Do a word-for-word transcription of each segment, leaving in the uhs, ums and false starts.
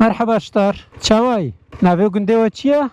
Merheba Ştar. Çaway. Navê gundê we çi ye?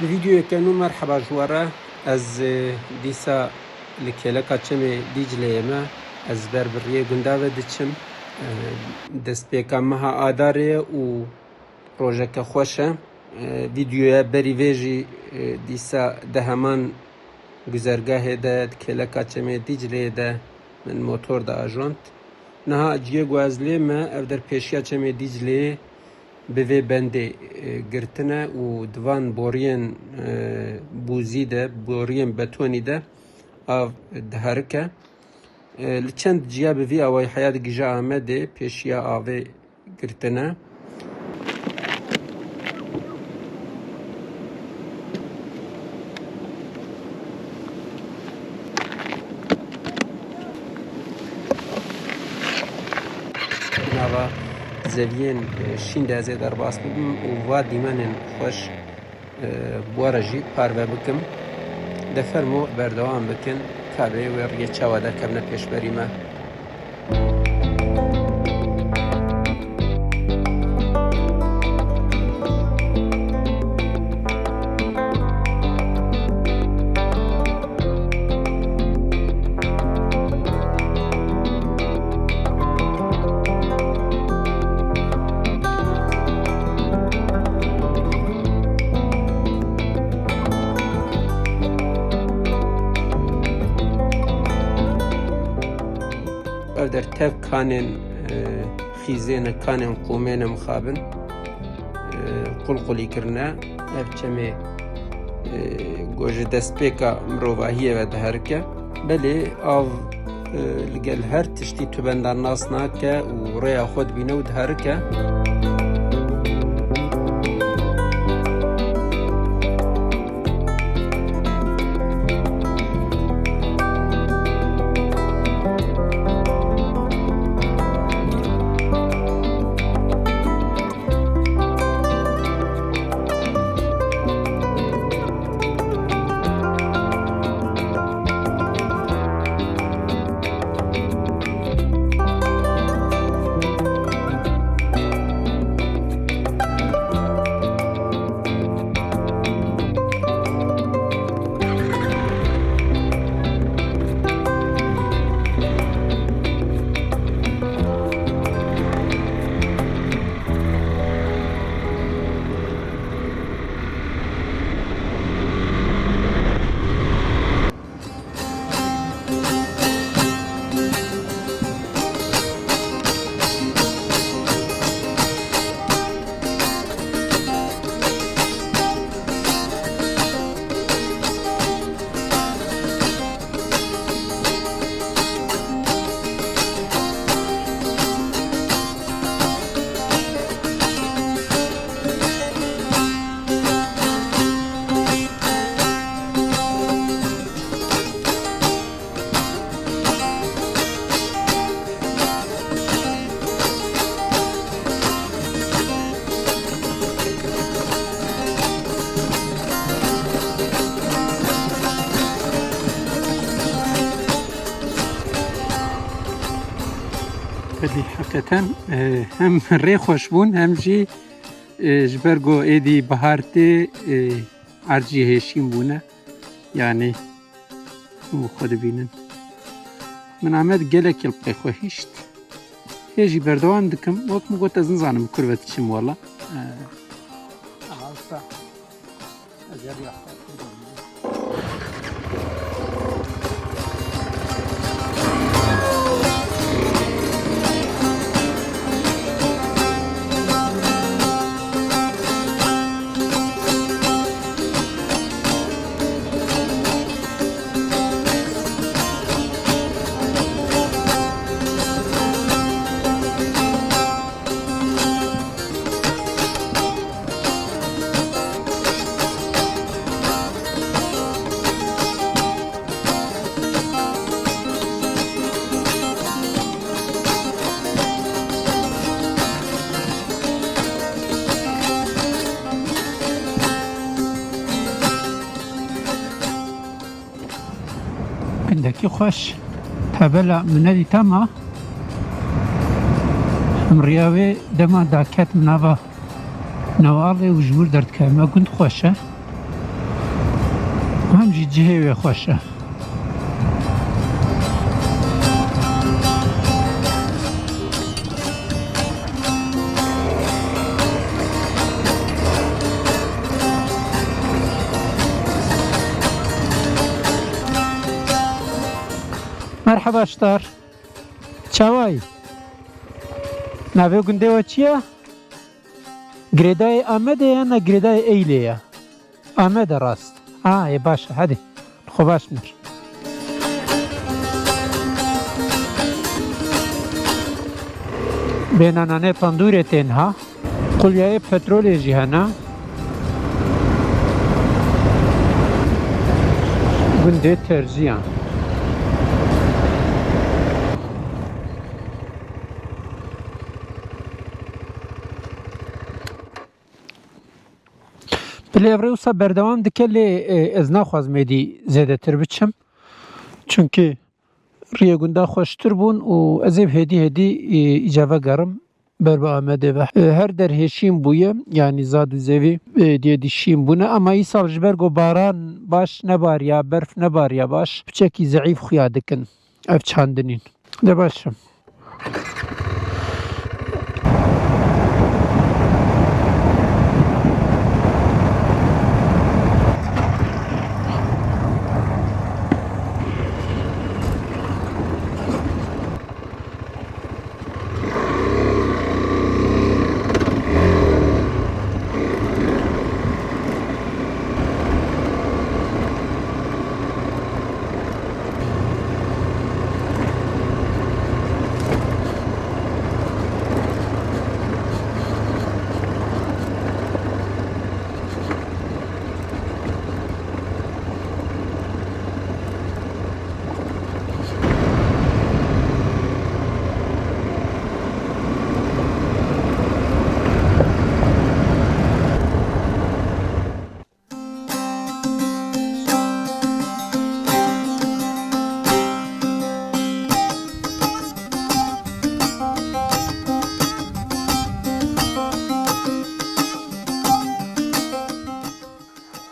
Di vîdeoyeke nû merheba ji we re. Ez, e, dîsa li kêleka çemê Dîcleyê me. Ez ber bi riyê gunda ve diçim. E, destpêka meha Adarê ye û rojeke xweş e. E, vîdeoya berî vê jî, e, dîsa di heman guzergahê de, di kêleka çemê Dîcleyê de min motor diajont. Niha ciyê ku ez lê me, ev der pêşiya çemê Dîcleyê bi vê bendê, e, girtine û di van boriyên, e, bûzî de, boriyên betonî de av diherike. E, li çend ciya bi vî awayî heya digije Amedê, pêşiya avê girtine. Nava zeviyên, e, şîn de ez ê derbas bibim û va dîmenên xweş, e, bi we re jî parve bikim. De fermo berdewam bikin, ka bê wê riyê çawa derkevine pêşberî me. Ev der tev kanên, e, xîzê ne, kanên qûmê ne mixabin, e, qulqulî kirine. Ev çemê, e, ku ji destpêka mirovahiyê ve diherike. Belê av, e, li gel her tiştî tu benda nas nake û rêya xwe dibîne û diherike. Belê, heqeten, e, hem rê xweş bûn, hem jî, e, ji ber ku êdî bihar tê, e, erd jî hêşîn bûne. Yanî, û xwe dibînin. Min Amed gelekî li pey xwe hişt. Hê jî berdewam dikim. Wek min got, ez nizanim kur ve diçim wela. Ee, Gundekî xweş. Tabela min nedîta ma. Em riya wê dema daket min nava Newalê û ji wir derdikeve. Me gund xweş e. Hem jî cihê wê xweş e. Merhaba Ştar. Çaway? Navê gundê we çi ye? Girêdayê Amedê ye na girêdayê Eylê ye? Amede rast. Ha, ê baş e, hadi. Xwe baş mir. Bêhna nanê tandûrê tên ha. Qulyayê petrolê jî hene. Gundê Terziyan. Bilêvrê wisa berdewam dike, lê, e, ez naxwazim êdî zêdetir biçim. Çunkî riyê gunda xweştir bûn û ez ê hêdî hêdî, e, îca vegerim ber bi Amedê ve. E, her der hê şîn bûye, yanî Zad û Zevî, e, diyê dî şîn bûne. Ama îsal ji ber ku baran baş nebariya, berf nebariya baş, piçekî zeîf xuya dikin ev çandinîn. De baş e.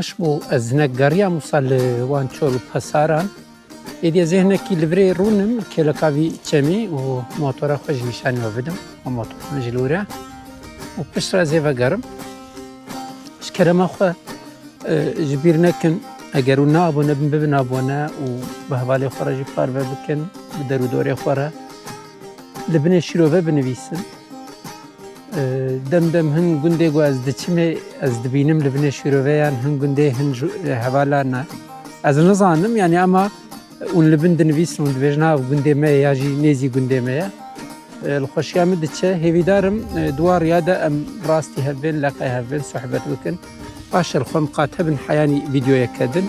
Xweş bû, ez hinek geriyam wisa li wan çol û pesaran. Êdî ez ê hinekî li virê rûnim, kêleka vî çemî û motora xwe jî nîşanî we bidim. Û motora min jî li wir e. Û piştre ez ê vegerim. Ji kerema xwe, e, ji bîr nekin, eger hûn ne abone bin, bibin abone û bi hevalê xwe re jî parve bikin, bi der û dorê xwe re. Li binê şîrove binivîsin. E, dem dem hin gundê ku ez diçimê, ez dibînim li binê şîroveyan hin gundê hin ju-, e, hevalan ne. Ez nizanim, yanî, ema hûn li bin dinivîsin, hûn dibêjin, "Ha, gundê me ye," ya jî nêzî gundê me ye. E, li xweşiya min diçe. Hêvîdarim, e, di wan riya de em rastî hev bên, leqê hev bên, sohbet bikin. Baş e, li xwe miqate bin, heyanî vîdeoyeke din.